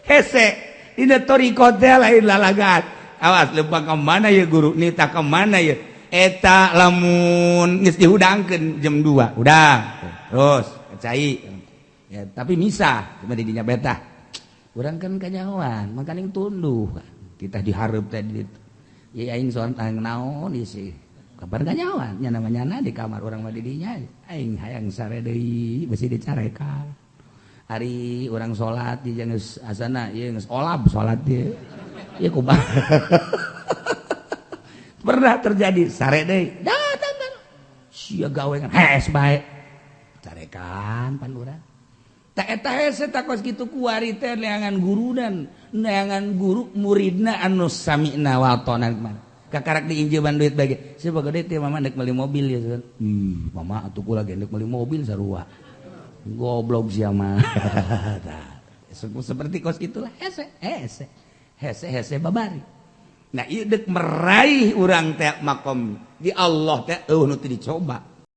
Hese dina thoriqoh teh lain lalagan. Awas lempang ka mana ya guru, nita ka mana ya. Eta lamun geus dihudangkeun jam 2, udah. Terus cai. Ya, tapi misah cuma di dinya betah. Urang kan kanyahoan, makaning tunduh. Kita dihareup teh di ditu. Ya aing sontang naon ieu sih. Kabar kanyahoan nya namanya di kamar urang mah di dinya. Aing hayang sare deui besi dicarekan. Ari urang salat di geus asana ieu geus olab salat ieu. Ieu kumaha? Pernah terjadi sare deui. Datang kan. Sia gawe kan hees bae. Carekan pan urang. Tak eta hese tak kos kitu kuari teh neangan guru dan neangan guru muridna anu sami'na wa ata'na kumaha. Kakarak diinjeman duit bagi. Siapa gede teh mama ndek meuli mobil ya. Ih, mama atuh kula ge ndek meuli mobil sarua. Goblok sia mah. Seperti kos gitulah hese hese. Hese hese babari. Nah, ieu dek meraih urang teh makom di Allah teh eueuh nu teu dicoba.